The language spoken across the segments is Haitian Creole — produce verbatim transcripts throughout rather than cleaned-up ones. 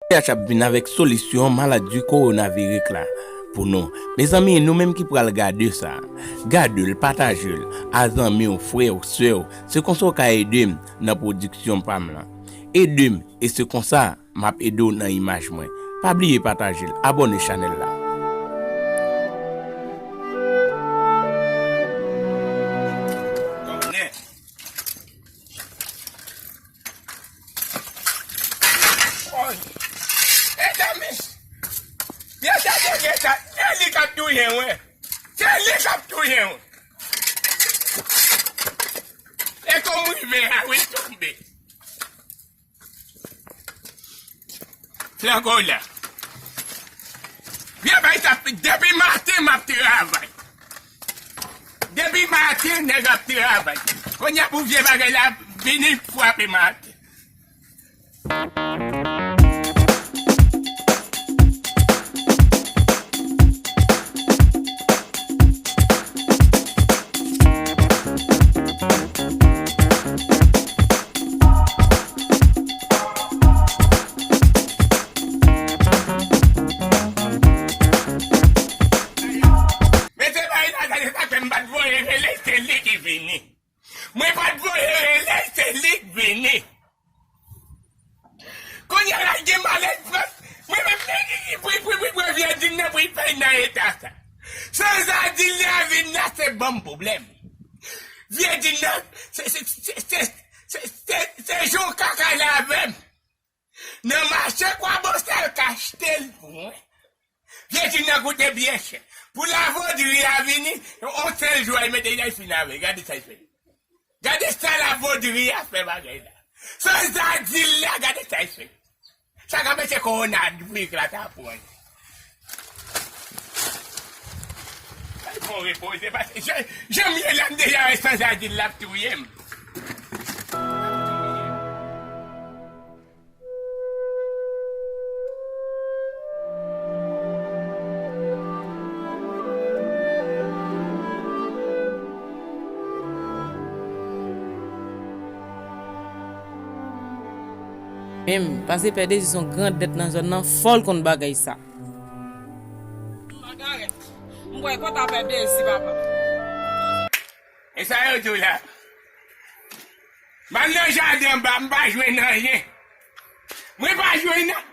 P H ap vin avèk solisyon maladi kowonavirik la pou nou. Mezanmi, nou menm ki pral gade sa, gade l, pataje l a zanmi w, frè w, sè w. Se konsa w ka ede m nan pwodiksyon pa m lan. Ede m, e se konsa m ap ede w nan imaj mwen. Pa bliye pataje l, abòne chanèl la. Oy! Mezanmi! Mesye, se li k ap touye mwen! Se li k ap touye mwen! E kòm rive a, wi, tonbe. Flango la. Vye bay sa, depi maten m ap travay. Depi maten, nèg ap travay. Kounye a pou vye bagay la vini frape maten. Mesye, bay la, gade sa fè m pa t voye rele, se li ki vini. Mwen pa t voye rele, se li k vini. Kounye a la, l gen malèz frans. Mwen menm, li, li, li, pou, pou, pou, pou vye din nan, pou l fè nan eta sa. Sanzadin la vin la, se ban m pwoblèm. Vye din nan, se, se, se jan w kaka l avè m. Nan mache Kwabosal k achte l pou mwen. Vye din nan koute byen chè. Pou lavodri a vini, yon sèl jou a, l mete l fin avè l. Gade sa l fè. Gade sa lavodri a fè bagay la. Sanzadin la, gade sa l fè. Sa ka mete kowona dwe eklate a pran. Sa l fè w repoze, paske jan, jan m ye la, m deja wè sanzadin la ap touye m. Menm, paske Pè Dezi se yon grandèt nan zòn nan, fò l konn bagay sa. Magarèt, m kwè konn ta Pè Dezi, papa. E sa yo di w la? M al nan jaden anba, m pa jwenn anyen. Mwen pa jwenn nan.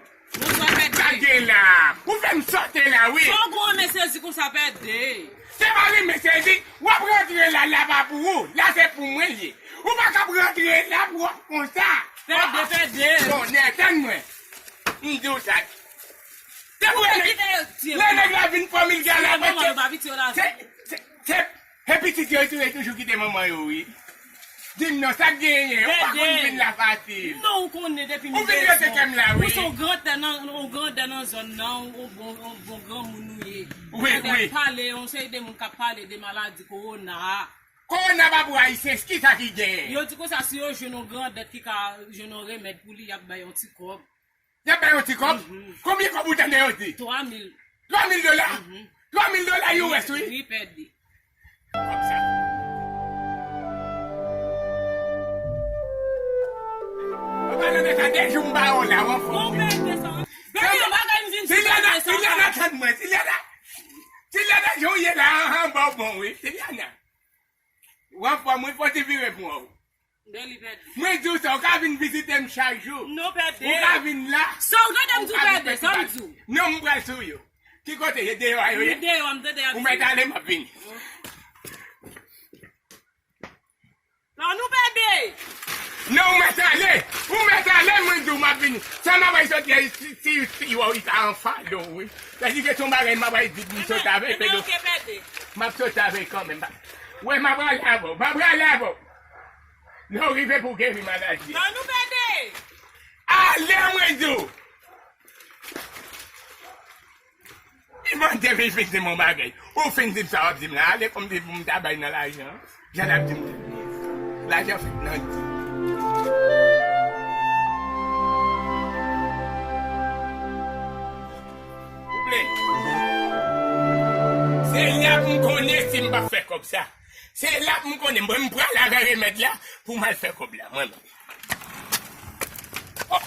Sa gen la? Ou fè m sote la, wi. Fò w gwo men sezi konsa, Pè De. Se pa renmen sezi. W ap rantre la, la pa pou ou. La se pou mwen l ye. Ou pa kab rantre la pwòp konsa. Pè De, Pè De. Bon, tann mwen. M di w sa. Se pou lè nèg la vin fanmi l gen la. Se, se, se, se pitit yo, yo toujou kite manman yo, wi. Di m non, sa k genyen? Ou pa konn vin la fasil. Non, ou konnen depi m vin rete kè m la, wi. Ou se yon grandè nan, yon grandè nan zòn nan, yon bon, yon bon granmoun ou ye. Wi, wi. Pale, yon seri de moun k ap pale de maladi kowona a. Kowona pa pou Ayisyen, kisa ki genyen? Yo di konsa, si yo jwenn yon grandèt ki ka jwenn yon remèd pou li, y ap bay yon ti kòb. Y ap bay yon ti kòb? Mhm. Konbyen kòb ou tande yo di? Twa mil. Twa mil dola? Mhm. Twa mil dola U S, wi. Wi, Pè De. Kòb sa. Ou pa nan de sa, de jou m ba w la, w anfòm, wi. Bon, Pè De, sa. Gade yon bagay m vin di Pè De sa. Tilyana, tann mwen, Tilyana. Tilyana, jan w ye la, anhan, ba w bon, wi. Tilyana. W anfòm, wi, fò ti vire pou w. Bèl, Pè De. Mwen di w sa, ou ka vin vizite m chak jou. Non, Pè De. Ou ka vin la. Sa w tande m di w, Pè De, sa m di w. Non, m pral sou yo. Ki kote ye? Deyò a yo ye? Wi, deyò a, m tande y ap di. Ou mèt ale, m ap vini. Nan nou, Pè De. Non, ou mèt ale. Ou mèt ale, mwen di w, m ap vini. Sa m ap bay soti a, si, si, si, w, li ka anfale w, wi. Sa di ke se yon bagay m ap bay di m sot avè l, Pè De. Ebyen, ebyen, oke, Pè De. M ap sot avè l kanmenm. Wè, m ap prale avè w. M ap prale avè w. Lè w rive pou w geri maladi a. Nan nou, Pè De. Ale, mwen di w. Li mande m, li fin di m yon bagay. Ou fin di m sa w ap di m la. Ale, kòmsi pou m ta bay nan lajan. Jan l ap di m. Lajan fèt nan di. Ou plè. Se la pou m konnen si m p ap fè kòb sa. Se la pou m konnen. Mwen, m pral avè remèd la pou m al fè kòb la. Mwen menm. Oh,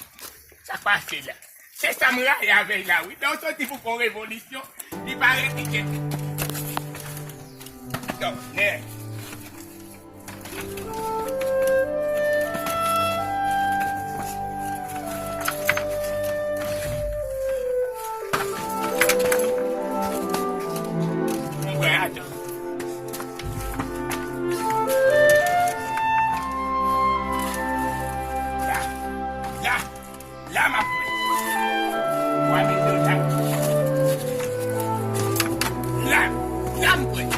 sa k pase la? Se sa m rayi avè l la, wi. Lè w soti pou fè yon revolisyon, li pa replike. Donk, nè. M kwè adan. La, la, la m ap pran. Twa mil dola. La, la m pran.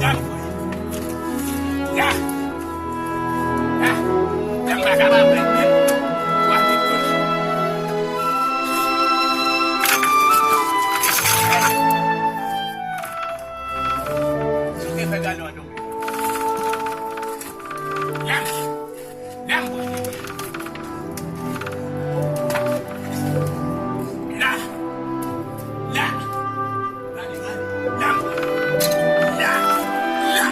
La m pran. La. La. La m pa kapab pran menm. Twa mil dola. Si w te fè galon an tonbe. La. La m pran. La. La. La m pran. La. La.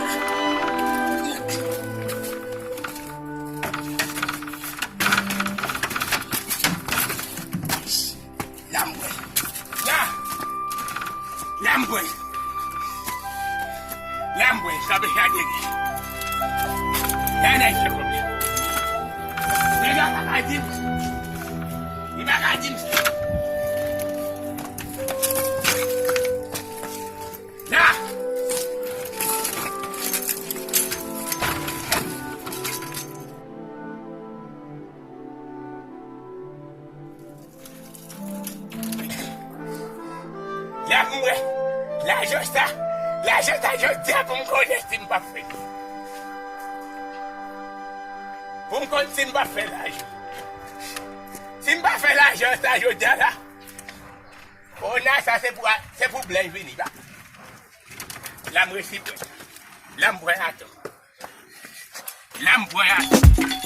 La m pran. La. La m pran. La m pran. Sa pe gade li. Gade nèg yo konbyen. Nèg la pa ka di m. Li pa ka di m. La. Lè m wè lajan sa, lajan sa jodi a pou m konnen si m p ap fè. Pou m konn si m p ap fè lajan. Si m pa fè lajan sa jodi a la, kona sa se pou, se pou blan vini ba. La m resi pran. La m pran ato. La m pran ato.